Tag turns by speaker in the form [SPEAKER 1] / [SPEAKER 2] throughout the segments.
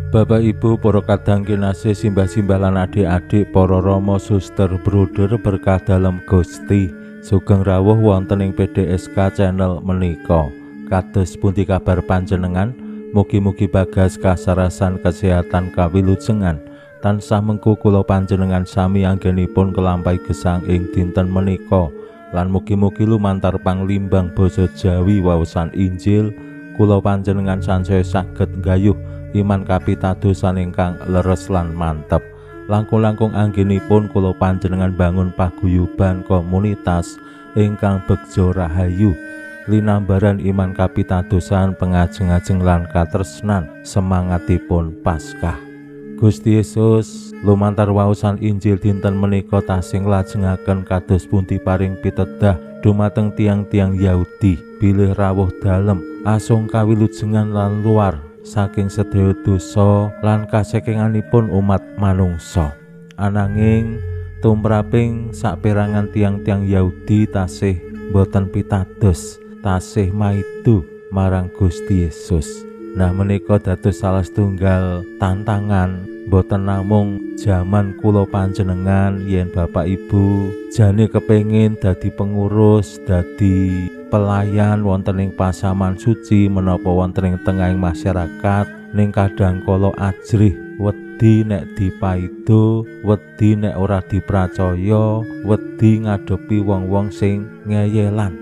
[SPEAKER 1] Bapak Ibu, para kadang kinasih, simbah-simbah lan adik-adik, para rama, suster, bruder berkah dalem Gusti. Sugeng rawuh wonten ing PDSK channel menika. Kados pundi kabar panjenengan? Mugi-mugi bagas kasarasan kesehatan kawilujengan. Tansah mengku kula panjenengan sami anggenipun kelampahi gesang ing dinten menika. Lan mugi-mugi lumantar panglimbang basa Jawi waosan Injil kula panjenengan sansaya saged nggayuh iman kapitadosan ingkang leres lan mantep. Langkung-langkung anggenipun kula panjenengan bangun paguyuban komunitas ingkang begja rahayu linambaran iman kapitadosan pengajeng-ajeng lan katresnan semangatipun Paskah. Gusti Yesus lumantar waosan Injil dinten menika tasih nglajengaken kados pundi paring pitedah dumateng tiang-tiang Yahudi bilih rawuh dalem asung kawilujengan lan luar saking sedaya dosa lan kasekenganipun umat manungsa. Ananging tumraping saperangan tiang-tiang Yahudi tasih boten pitados, tasih maidu marang Gusti Yesus. Nah, menika dados salah setunggal tantangan boten namung jaman kula panjenengan yen Bapak Ibu jane kepengin dadi pengurus, dadi pelayan wonten ing pasaman suci menapa wonten ing tengahing masyarakat, ning kadang kala ajrih wedi nek dipaido, wedi nek ora dipracaya, wedi ngadepi wong-wong sing ngeyelan.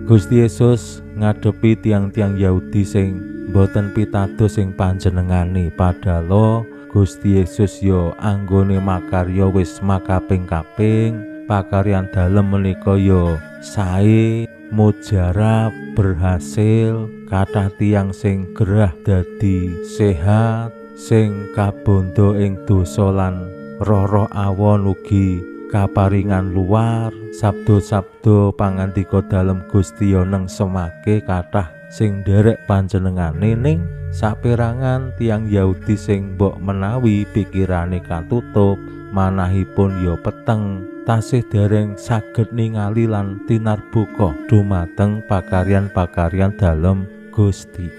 [SPEAKER 1] Gusti Yesus ngadepi tiang-tiang Yahudi sing boten pitados sing panjenengane, padahal Gusti Yesus yo anggone makarya wis makaping-kaping. Pakaryan dalem menika yo sae, mujarab, berhasil, kathah tiyang sing gerah dadi sehat, sing kabondo ing dosa lan roh-roh awon ugi kaparingan luar. Sabdo-sabdo pangandika dalem Gusti yo neng semake kathah sing nderek panjenengane, ning saperangan tiyang Yahudi sing mbok menawi pikirane katutup, manahipun yo peteng, tasih dereng saged ningali lan tinarbuka dumateng pakaryan-pakaryan dalem Gusti.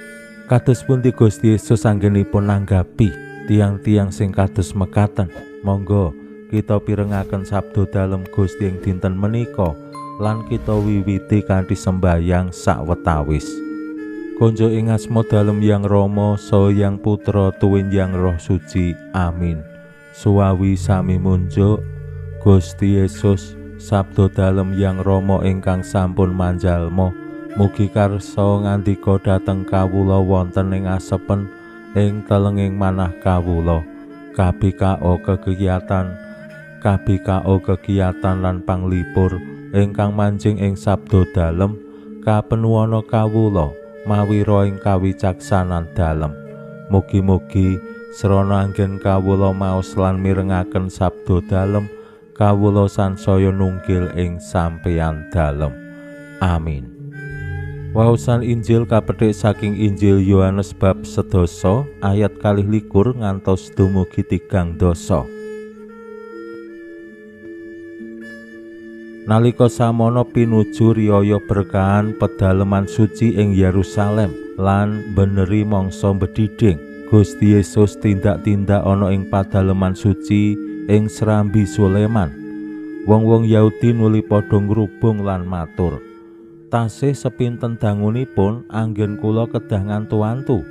[SPEAKER 1] Kados pundi Gusti Yesus anggenipun nanggapi tiang-tiang sing kados mekaten? Monggo kita pirengaken sabda dalem Gusti ing dinten menika lan kita wiwiti kanthi sembayang sawetawis. Konjo ing asma dalem Yang Rama, saha Yang Putra tuwin Yang Roh Suci. Amin. Suwawi sami munjuk Gusti Yesus, sabda dalem Yang Rama ingkang sampun manjalma, mugi karsa ngandika dhateng kawula wonten ing asepen ing telenging manah kawula. KBKO kegiatan, KBKO kegiatan lan panglipur ingkang manjing ing sabda dalem kapenuwana kawula mawira ing kawicaksanan dalem. Mugi-mugi srana anggen kawula maos lan mirengaken sabda dalem, kawula sansaya nunggil ing sampeyan dalem. Amin. Waosan Injil kapethik saking Injil Yohanes bab 10 ayat 22 ngantos dumugi 30. Nalika samono pinuju riyaya berkahan pedaleman suci ing Yerusalem lan beneri mangsa bediding, Gusti Yesus tindak-tindak ana ing padaleman suci ing Serambi Sulaiman. Wong-wong Yahudi nuli padha ngrubung lan matur, tasih sepinten dangunipun anggen kula kedah ngantu-antu.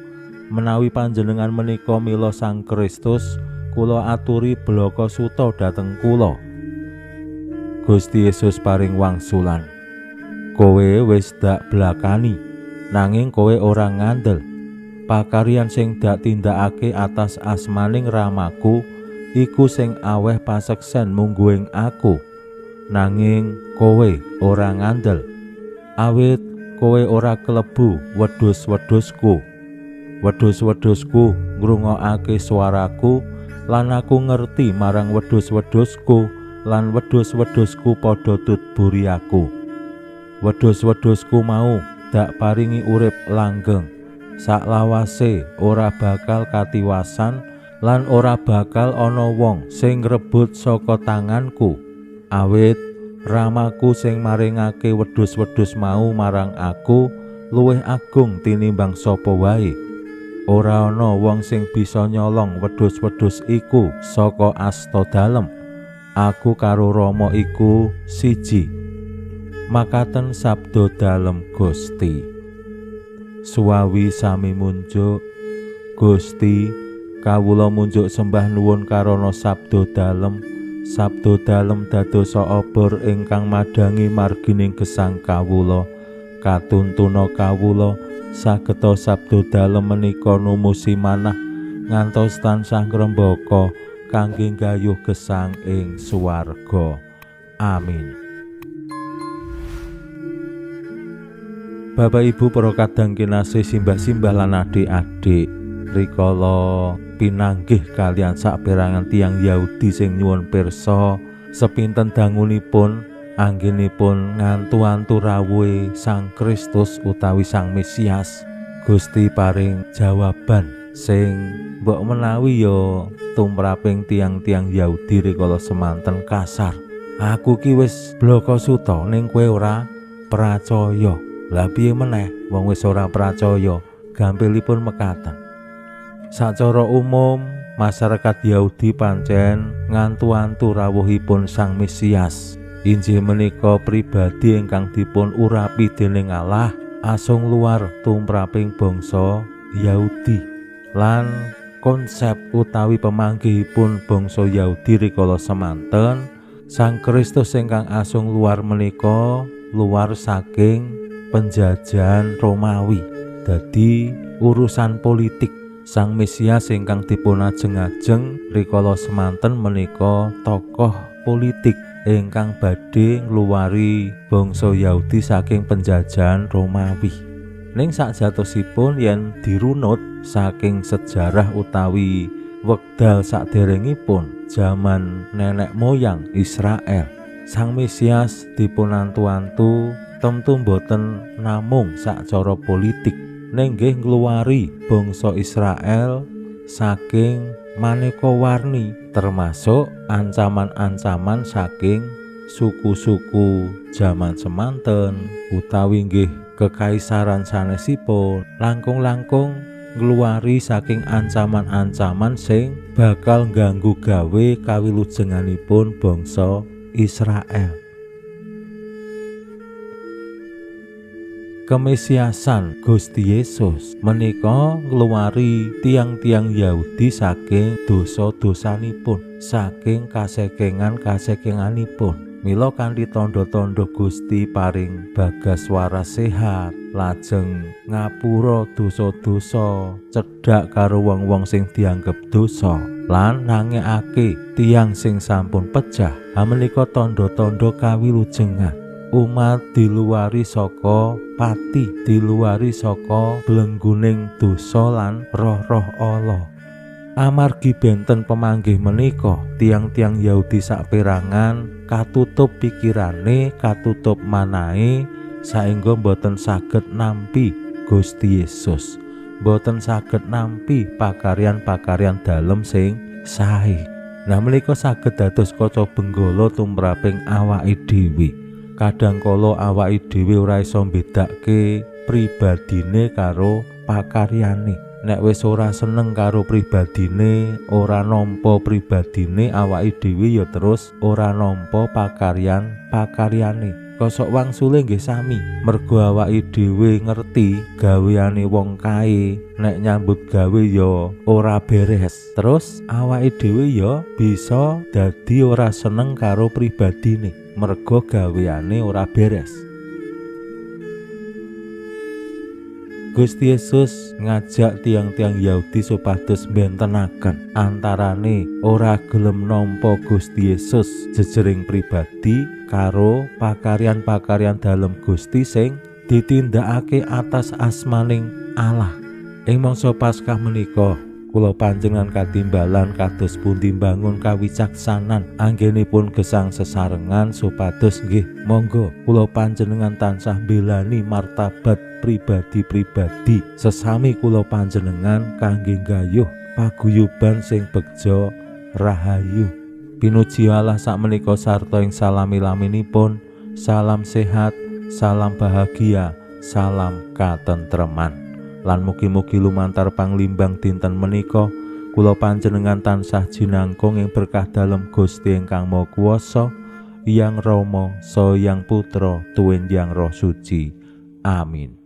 [SPEAKER 1] Menawi panjenengan menika mila Sang Kristus, kula aturi blaka suta dhateng kula. Gusti Yesus paring wangsulan, kowe wis dak blakani, nanging kowe ora ngandel. Pakaryan sing dak tindakake atas asmaning ramaku iku sing aweh paseksen mungguing aku, nanging kowe ora ngandel. Awit kowe ora kelebu wedhus-wedhusku. Wedhus-wedhusku ngrungokake swaraku lan aku ngerti marang wedhus-wedhusku lan wedhus-wedhusku padha tutburi aku. Wedhus-wedhusku mau dak paringi urip langgeng, saklawase ora bakal katiwasan lan ora bakal ana wong sing ngrebut saka tanganku. Awit Ramaku sing maringake wedhus-wedhus mau marang aku luwih agung tinimbang sapa wae. Ora ana wong sing bisa nyolong wedhus-wedhus iku saka asta dalem. Aku karo Rama iku siji. Makaten sabda dalem Gusti. Suwawi sami munjuk. Gusti, kawula munjuk sembah nuwun karana sabda dalem. Sabda dalem dadosa obor ingkang madhangi margining gesang kawula. Katuntuna kawula sageta sabda dalem menika numusi manah ngantos tansah ngrembaka kangge nggayuh gesang ing swarga. Amin. Bapak Ibu para kadang kinasih, simbah-simbah lan adik-adik, rikala pinanggih kalian saperangan tiyang Yahudi sing nyuwun pirsa sepinten dangunipun anggenipun ngantu-antu rawuhe Sang Kristus utawi Sang Mesias, Gusti paring jawaban sing mbok menawi ya tumraping tiyang-tiyang Yahudi rikala semanten kasar. Aku ki wis blaka suta ning kowe ora pracaya. Lah piye meneh wong wis ora pracaya? Gampilipun mekaten. Sacara umum masyarakat Yahudi pancen ngantu-antu rawuhipun Sang Mesias. Injih menika pribadi ingkang dipun urapi dening Allah asung luar tumraping bangsa Yahudi. Lan konsep utawi pemanggihipun bangsa Yahudi rikala semanten, Sang Kristus ingkang asung luar menika luar saking penjajahan Romawi. Dadi urusan politik. Sang Mesias ingkang dipun ajeng-ajeng rikala semanten menika tokoh politik ingkang badhe ngluwari bangsa Yahudi saking penjajahan Romawi. Ning sakjatosipun yen dirunut saking sejarah utawi wekdal saderengipun jaman nenek moyang Israel, Sang Mesias dipun antu-antu temtu boten namung sacara politik, ning nggih ngluwari bangsa Israel saking maneka warni, termasuk ancaman-ancaman saking suku-suku jaman semanten utawi nggih kekaisaran sanesipun, langkung-langkung ngluwari saking ancaman-ancaman sing bakal ngganggu gawe kawilujenganipun bangsa Israel. Kemesiasan Gusti Yesus menika ngluwari tiang-tiang Yahudi saking dosa-dosanipun, saking kasekengan-kasekenganipun. Mila kanthi tandha-tandha Gusti paring bagas waras sehat, lajeng ngapura dosa-dosa, cedhak karo wong-wong sing dianggep dosa, lan nangekake tiyang sing sampun pejah. Menika tandha-tandha kawilujengan. Umat diluwari saka pati, diluwari saka blengguning dosa lan roh-roh ala. Amargi benten pemanggih menika, tiang-tiang Yahudi saperangan katutup pikirane, katutup manahe, saengga boten saged nampi Gusti Yesus, boten saged nampi pakaryan-pakaryan dalem sing sae. Nah menika saged dados kaca benggala tumraping awake dhewe. Kadang kala awake dhewe ora iso mbedake pribadine karo pakaryane. Nek wis ora seneng karo pribadine, ora nampa pribadine, awake dhewe ya terus ora nampa pakaryan-pakaryane. Kosok wangsule nggih sami, mergo awake dhewe ngerti gaweane wong kae, nek nyambut gawe ya ora beres. Terus awake dhewe ya bisa dadi ora seneng karo pribadine, mergo gaweane ora beres. Gusti Yesus ngajak tiang-tiang Yahudi supados bentenaken antarane ora gelem nampa Gusti Yesus jejering pribadi karo pakaryan-pakaryan dalem Gusti sing ditindakake atas asmaning Allah. Ing mangsa Paskah menika Kula panjenengan katimbalan kados pundi mbangun kawicaksanan anggenipun gesang sesarengan supados nggih monggo kula panjenengan tansah mbelani martabat pribadi-pribadi sesami kula panjenengan kangge nggayuh paguyuban sing begja rahayu. Pinuji Allah sakmenika sarta ing salami-laminipun. Salam sehat, salam bahagia, salam katentreman. Lan mugi-mugi lumantar panglimbang dinten menika kula panjenengan tansah jinangkung ing berkah dalem Gusti ingkang Maha Kuwasa, Hyang Rama, Saha Hyang Putra, tuwin Hyang Roh Suci. Amin.